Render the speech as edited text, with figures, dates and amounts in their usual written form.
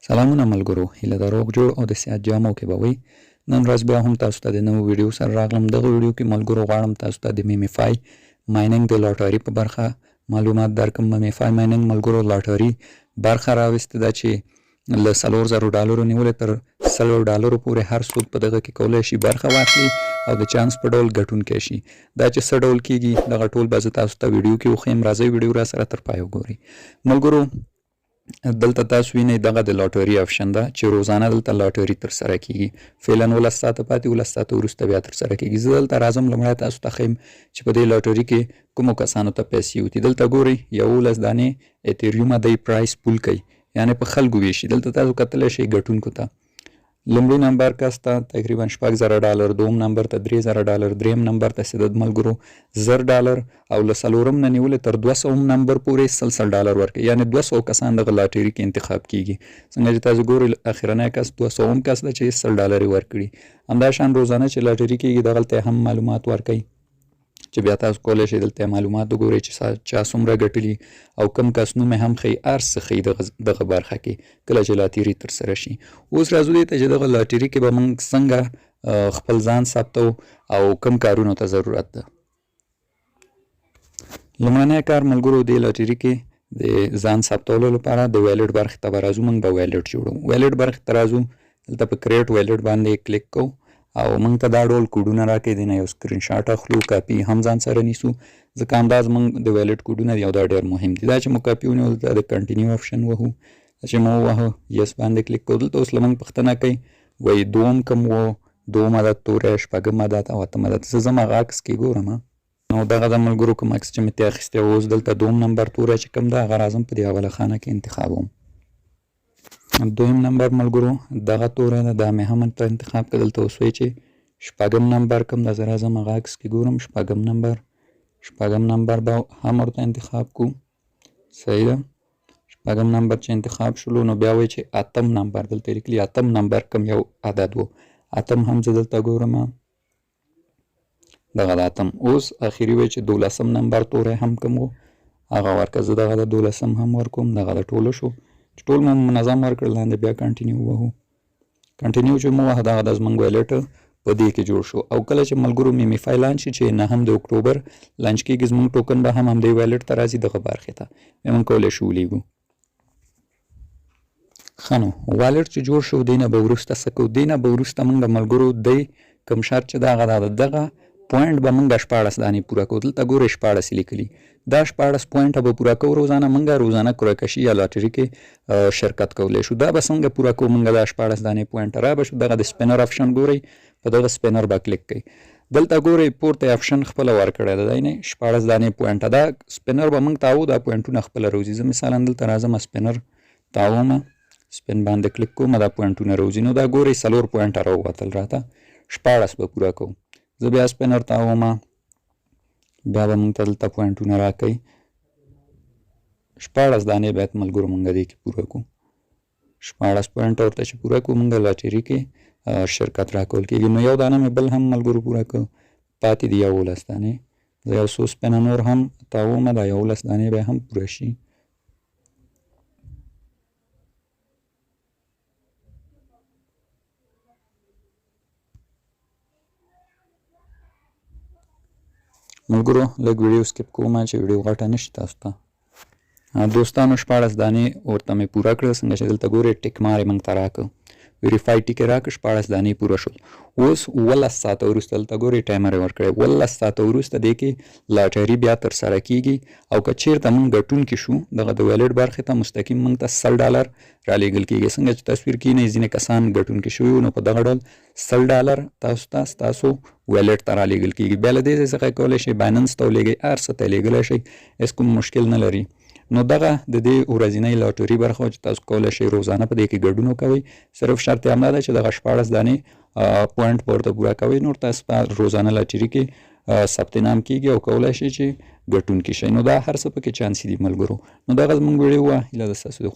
سلامونه ملګرو، هیله ده روغ جوړ او د صحت جامو کې به وئ. نن ورځ بیا هم تاسو ته د نوو ویډیو سره راغلم. دغه ویډیو کې ملګرو غواړم تاسو ته د میمیفای مایننګ د لاټاري په برخه معلومات درکړم. میمیفای مایننګ ملګرو لاټاري برخه راوستې ده چې له 4000 ډالرو نیولې تر 100 ډالرو پورې هر څوک په دغه کې کولی شي برخه واخلي او د چانس په ډول ګټونکی شي. دا چې څه ډول کیږي دغه ټول به زه تاسو ته ویډیو کې وښیم. راځئ ویډیو را سره تر پایه وګورئ. ملګرو دلته تاسو وینئ دغه د لاټري آپشن ده چې روزانه دلته لاټري ترسره کیږي. فعلا 19 ساعته پاتې، 19 ساعته وروسته بیا ترسره کیږي. زه دلته راځم، لومړی تاسو ته ښیم چې په دې لاټري کې کومو کسانو ته پیسې وتي. دلته ګورئ 11 دانې ایتریوم دی پرایس پول کوي، یعنې په خلکو ویشي. دلته تاسو کتلی شئ ګټونکو ته لومړي نمبر کس ته تقریبا 6000 ډالر، دوم نمبر ته 3000 ډالر، دریم نمبر ته سدد ملګرو 1000 ډالر او له څلورم نه نیولې تر 200 نمبر پورې 100 ډالر ورکوي. یعنې 200 کسان دغه لاټري کې انتخاب کیږي. څنګه چې تاسو ګورئ اخرنی کس 200 کس ده چې 100 ډالر یې ورکړي. همداشان روزانه چې لاټري کیږي دغلته هم معلومات ورکوي چې بیا تاسو کولی شئ دلته معلومات وګورئ چې چا څومره ګټلي او کوم کس نوم یې هم ښیي، هر څه ښیي دغه برخه کې کله چې لاټري ترسره شي. اوس راځو دې ته چې دغه لاټري کې به موږ څنګه خپل ځان ثبتو او کوم کارونو ته ضرورت ده. لومړنی کار ملګرو دې لاټري کې د ځان ثبتولو لپاره د wallet برخې ته به راځو. موږ به wallet جوړو. wallet برخې ته راځو، دلته په create wallet باندې کلیک کوو او موږ ته دا ډول کوډونه راکوي. دې نه یو سکرین شاټ اخلو، کاپي هم ځان سره نیسو، ځکه همدا زموږ د wallet کوډونه دي او دا ډېر مهم دي. دا چې مو کاپي ونیول دلته د continue option وهو، دا چې مو ووهه yes باندې کلیک کوو. دلته اوس له موږ پوښتنه کوي، وایي دوم کوم و، دوم عدد توری، شپږم عدد او اتم عدد. زه ځم هغه عکس کې ګورم. نو دغه د ملګرو کوم عکس چې مې ترې اخیستی و، اوس دلته دوم نمبر توری چې کوم ده هغه راځم په دې اوله خانه کې انتخابوم. دویم نمبر ملګرو دغه توری ده، دا مې هم ورته انتخاب کړ. دلته اوس وایي چې شپږم نمبر کوم ده، زه راځم هغه عکس کې ګورم. شپږم نمبر، شپږم نمبر به هم ورته انتخاب کو. صحیح ده، شپږم نمبر چې انتخاب شولو نو بیا وایي چې اتم نمبر، دلته یې لیکلي اتم نمبر کوم یو عدد و، اتم هم زه دلته ګورم، دغه د اتم. اوس اخري وایي چې دولسم نمبر توری هم کوم و هغه ورکړه. زه دغه د دولسم هم ورکوم. دغه د ټولو شو چې ټول مو منظم ورکړل. لاندې بیا continue ووهو. continue چې مو ووهه دغه د زموږ wallet په دې کې جوړ شو. او کله چې ملګرو میمیفای launch شي چې 9 د اکتوبر launch کېږي، زموږ ټوکن به هم همدې wallet ته راځي، دغه برخې ته بیا موږ کولی شو ولیږو. ښه نو wallet چې جوړ شو دې نه به وروسته څه کوو؟ دې نه به وروسته موږ ملګرو دی کوم شرط چې ده هغه دا ده، دغه point به موږ 16 دانې پوره کوو. دلته ګورئ 16 یې لیکلي، دا 16 point به پوره کوو روزانه. موږ روزانه قرعه کشي یا لاټري کې شرکت کولی شو. دا به څنګه پوره کوو موږ دا 16 دانې point؟ را به شو دغه د spinner option ګورئ، په دغه spinner به کلیک کوئ. دلته ګورئ پورته option خپله ورکړی ده، دی نه 16 دانې point. دا spinner به موږ تاوو، دا point ونه خپله روځي. زه مثلا دلته راځم spinner تاوم، spin باندې کلیک کوم، دا point ونه روځي. نو دا ګورئ 4 point راووتل راته، 16 به پوره کوو. زه بیا spinner تاوم، بیا به موږ ته دلته point ونه راکوي. 16 دانې باید ملګرو موږ دې کې پوره کړو. 16 point ورته چې پوره کړو موږ لاټري کې شرکت راکول کېږي. نو یو دانه مې بل هم ملګرو پوره کړو، پاتې دي 11 دانې. زه یو څو spin ه نور هم تاوم، دا 11 دانې به هم پوره شي. ملګرو لږ ویډیو skip کوم چې ویډیو غټه نه شي تاسو ته. دوستانو 16 دانې ورته مې پوره کړل. څنګه چې دلته ګورئ tick mark یې موږ ته راکړ، verify tick یې راکړ، 16 دانې پوره شول. اوس 17 ساعته وروسته دلته ګورئ ټایمر یې ورکړی، 17 ساعته وروسته دې کې لاټري بیا ترسره کیږي. او که چیرته موږ ګټونکي شو دغه د wallet برخې ته مستقیم موږ ته 100 ډالر رالیږل کیږي. څنګه چې تصویر کې نه ځینې کسان ګټونکي شوي وو، نو په دغه ډول 100 ډالر تاسو ته ستاسو wallet ته رالیږل کیږي. بیا له دې ځای څخه کولی شئ بایننس ته ولیږئ، هر څه ته یې لیږلی شئ، هېڅ کوم مشکل نه لري. نو دغه د دې ورځینۍ لاټري برخه وه چې تاسو کولی شئ روزانه په دې کې ګډون وکوئ. صرف شرط یې همدا ده چې دغه 16 دانې point به ورته پوره کوئ، نور تاسو په روزانه لاټري کې ثبت نام کیږي او کولی شئ چې ګټونکي شئ. نو دا هر څه پکې چانسي دي ملګرو. نو دغه زموږ ویډیو وه، هیله ده ستاسو د